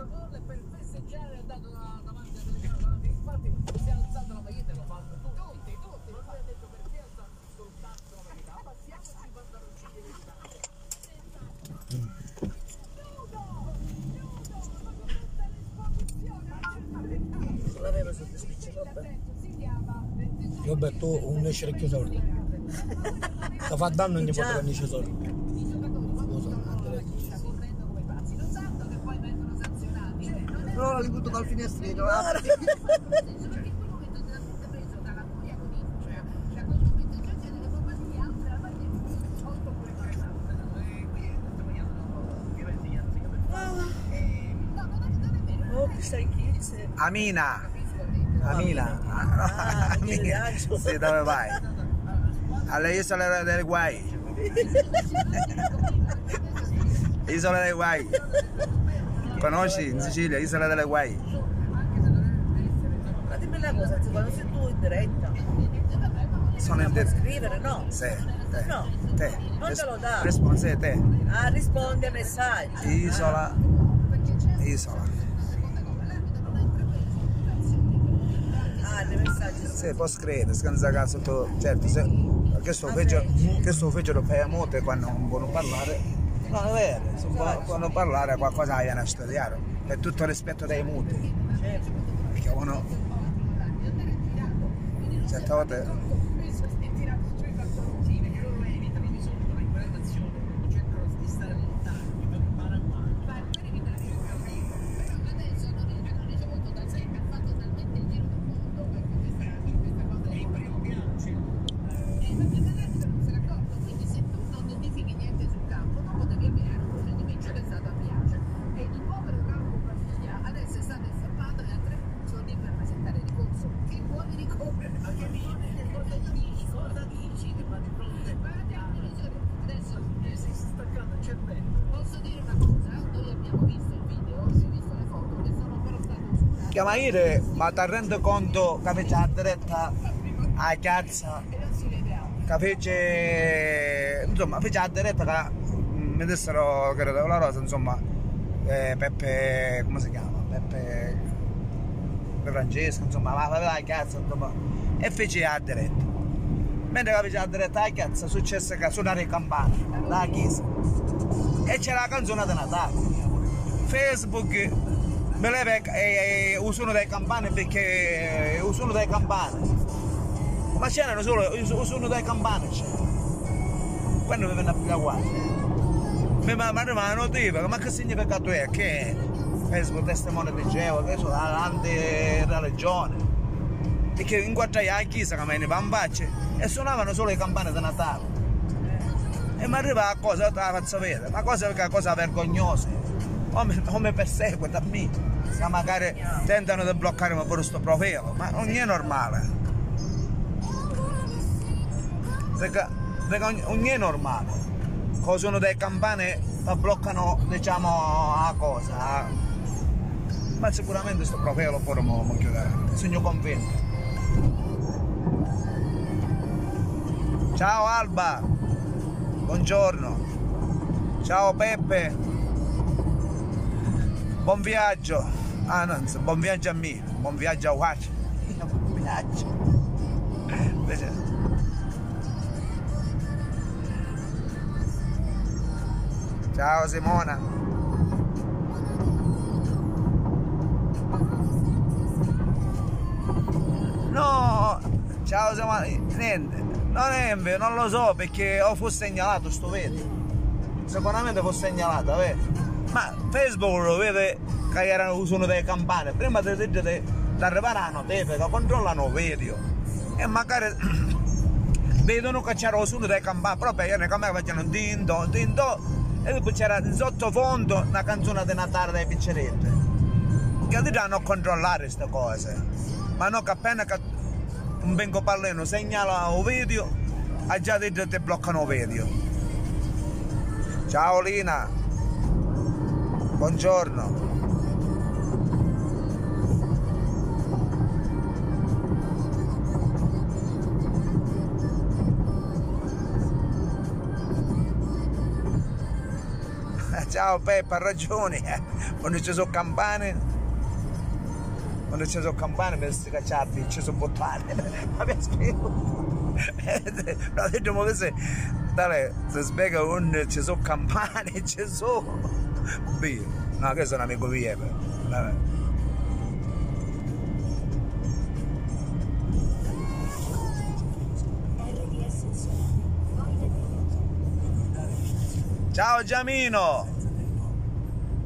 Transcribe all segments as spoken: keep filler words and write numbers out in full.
Gol e per festeggiare è andato da- davanti alla telecamera, infatti si è alzato la maglietta e l'ha fatto tutti, tutti, tutti, non lui ha detto per chi ha alzato soltanto la maglietta, abbassiamoci i pantaloncini dell'Italia. L'aveva sotto spiccicotta. Roberto, un esce vecchio sordo. Sta fa danno ogni volta che dice sordo. Scusa, Andrea. No, li butto dal finestrino. Ah. Oh, chissà chi sei. Amina. Amina. Ah, Amina. Sì, dove vai? Alle isole delle guai. Isola dei Guai. Conosci in Sicilia? Isola delle Guai. Ma dimmi una cosa, quando sei tu in diretta, sono in diretta. Scrivere, no? Sì, sì. No, non te lo dà. Rispondi, sì, te. Ah, risponde ai messaggi. Isola. Isola. Ah, deve essere. Sì, può scrivere, senza caso tu, certo, se, questo fece, questo fece lo fai a mote quando non vuole parlare. No, è vero, se vuole, quando parlare qualcosa viene a studiare, per tutto rispetto dei muti. Perché uno, certe volte, Chiama ire, ma ti rendi conto che fece la diretta a Chiazza? Ca fece, insomma, fece la diretta ca, mm, mi dissero che era la Rosa, insomma, eh, Peppe, come si chiama? Peppe, Peppe Francesco, insomma, la, la, la chiazza, insomma, e fece la diretta. Mentre che fece la diretta a chiazza, successe che suonare le campane, la chiesa, e c'era la canzone di Natale. Facebook mi leva, eh, eh, il suono delle campane perché, eh, il suono delle campane. Ma c'erano solo il su-, il suono delle campane c'era. Quando mi venne a pigliare guai. Mi ma, ma, ma non dico, ma che significato è? Che Facebook testimone di Geova, che sono avanti religione. E che inquadrai la chiesa che mi veniva in faccia e suonavano solo le campane di Natale. E mi arriva la cosa, io te la faccio vedere, ma cosa che è una cosa vergognosa. O mi, o mi perseguita a me, che magari tentano di bloccarmi pure sto profilo, ma non è normale. Perché, perché non, non è normale. Con il suono delle campane ma bloccano, diciamo, la cosa. Ma sicuramente sto profilo pure mo, mo chiuderà. Sono convinto. Ciao Alba, buongiorno. Ciao Peppe, buon viaggio. Ah, no, buon viaggio a me, buon viaggio a Watch. Buon viaggio. Invece Ciao Simona. No, ciao Simona, niente, non è vero, non lo so perché o fu segnalato sto video. Sicuramente fu segnalato, vero? Ma Facebook lo vede che era il suono delle campane, prima di, di, di, di arrivare alla notifica, controllano il video e magari vedono che c'era il suono delle campane, proprio io ne campavo facendo din do, din do, e dopo c'era in sottofondo una canzone di Natale dei picceretti. Che ti danno a controllare queste cose, ma no che appena che un vengo parlino segnala un video, ha già detto ti bloccano un video. Ciao Lina, buongiorno. Ciao Peppa, ha ragioni. Quannu ci su campani, quannu ci su campani, mi si cacciati, ci su buttani. Ma mi spiego. No, ti dico così. Tale, si spiega quannu ci su campani, ci su. Bi. No, questo è un amico mio. Vabbè. Ciao Giamino!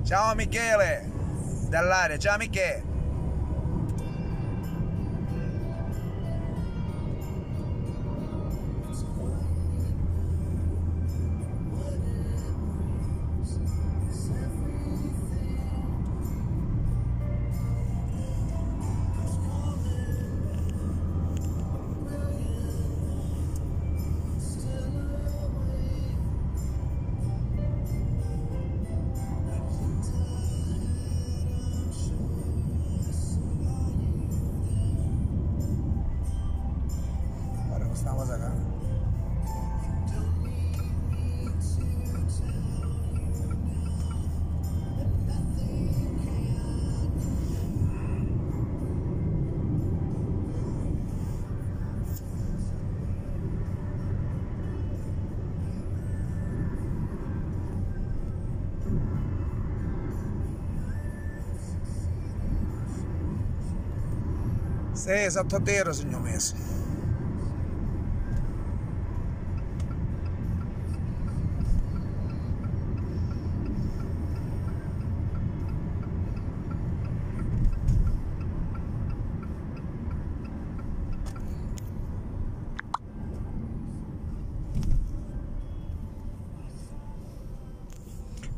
Ciao Michele! Dall'area, ciao Michele! Guarda questa cosa qua. Sì, sotto terra, signor Messi.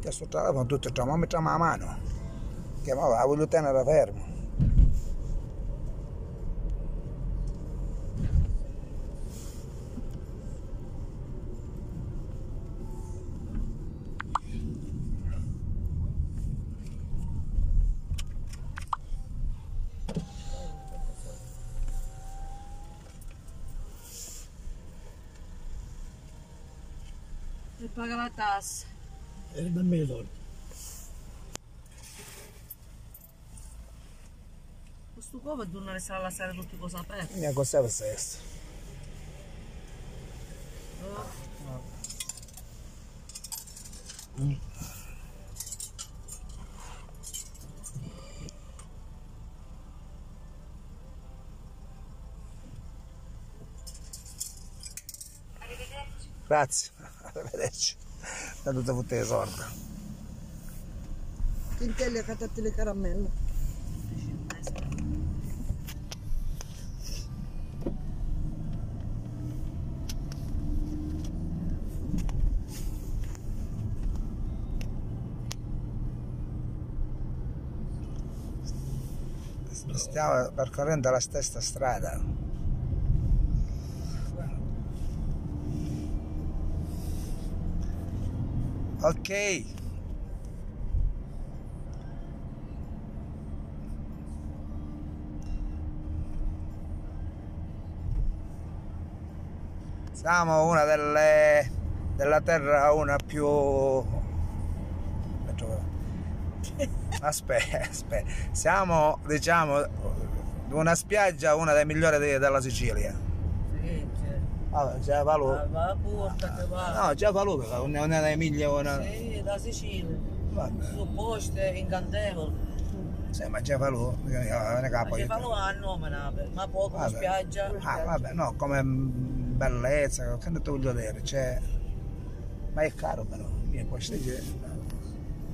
Che sto telefono tutto tra, ma mi trama la mano. Che ma la voglio tenere fermo. E paga la tassa. E dammi i soldi. Cu stu covu è durnari s'ha a lassari tutti cosi aperti. E cosa è questo? Oh. Grazie. Arrivederci. Tanto ti futti i sordi. Tintelli, accattati le caramelle. Stiamo percorrendo la stessa strada. Ok. Siamo una delle, della terra una più, aspetta, aspetta, siamo, diciamo, una spiaggia, una delle migliori de-, della Sicilia. Sì, certo. Allora, già va lui. Va, va, porta che va. No, già va lui, perché non è, non è delle migliori, una... Sì, da Sicilia. Vabbè. Su poste incantevoli. Sì, ma già fa lui, eh, non è che... Ma poi già fa lui a nome, ma poco, vabbè. Spiaggia. Ah, vabbè, no, come, mm, bellezza, che ne voglio dire, cioè, ma è caro però, io poi stai...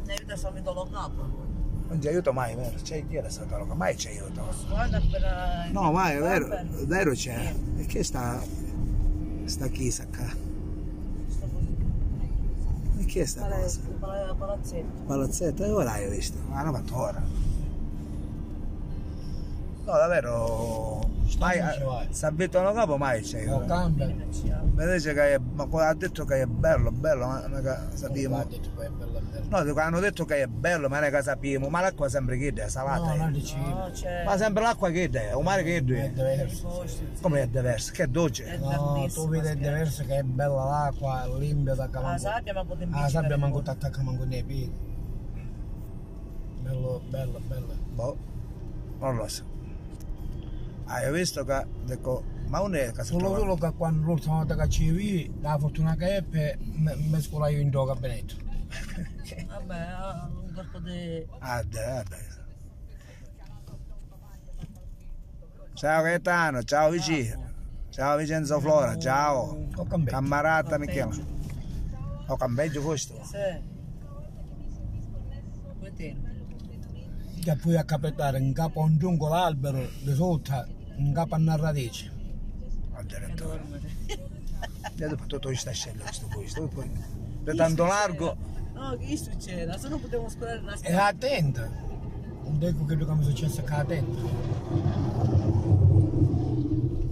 Ne vita solito lo capo. Non ci aiuto mai, vero? C'è chi era stato lo mai ci aiuto. Guarda per... No, mai, è vero, è vero c'è. Sì. E che sta, sta chiesa qua? E che è sta cosa? Pala-, palazzetto. Palazzetto, e ora hai visto? Ma l'hanno fatto ora. No, davvero, mai, eh, s'avvitano capo mai c'è. No, cambia. Mi dice che è, ma ha detto che è bello, bello, ma, ma che sappiamo. Ha detto che è bello, è bello. No, dico, hanno detto che è bello, ma non è che sappiamo, ma l'acqua sempre chidda è salata. No, eh. Non diciamo. No, c'è. Ma sempre l'acqua chidda è, il mare chidda è. È diverso. Come è diverso? Che è dolce. È no, tu vedi, è diverso, che è bella l'acqua, limpida, che la sabbia manco ti attacca manco nei piedi. Bello, bello, bello. Boh, non lo so. Ah, io ho visto che, dico, ma uno è che si trova? Solo, solo che quando l'ultima volta che ci vidi, la fortuna che ebbe, me, me scolai in gioco a Benedetto. Vabbè, ah, un corpo di... Ah, dai, vabbè. Ciao Gaetano, ciao Vici. Ciao Vicenzo Flora, ciao. Cammarata Michela. O campeggio questo? Sì. Che poi a capitare in capo a un tronco d'albero di sotto, in capo a una radice. Addirittura. Io ho fatto tutto sta scella, questo poi, sto poi. Da tanto largo. No, che succede? Se no potevamo scolare la strada. E attento. Non dico che mi è successo qua attento.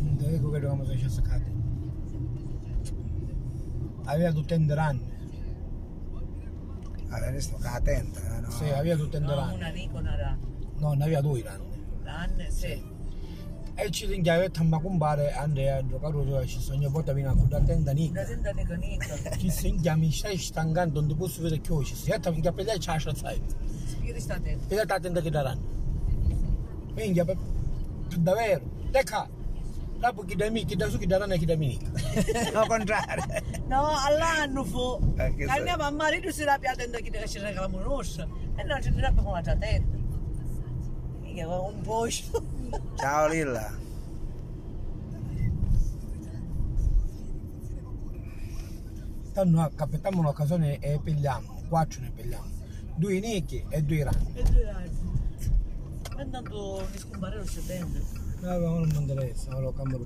Non dico che mi è successo qua attento. Aveva tutte in grande. Allora, sto qua attento, eh, no? Sì, aveva tutte in grande. No, una Nikon era. No, ne aveva due grandi. Grande, sì. E ci rinchiavetti a me compare Andrea, giocatore, ci sta ogni volta viene a cuddare tenda nica. Tenda nica, nica. Ci si inchiami, stai stancando, non ti posso vedere più, ci si setta, minchia, per lei c'è la sai. Spiri sta tenda. E la tenda che daranno. Minchia, per, per davvero. Te ca, dopo chi da mi, chi da su, chi da rana, chi da mi nica. Al contrario. No, all'anno fu. Andiamo a mare, tu si la piatta tenda chi da ci regala nostra. E noi ci andiamo con la tenda. Minchia, un po'. Ciao Lilla. Tanto noi capitiamo un'occasione e pigliamo, quattro ne pigliamo, due nichi e due rani. E due rani. Ma intanto mi scompare lo studente. No, no, non mi interessa, ora lo cambio.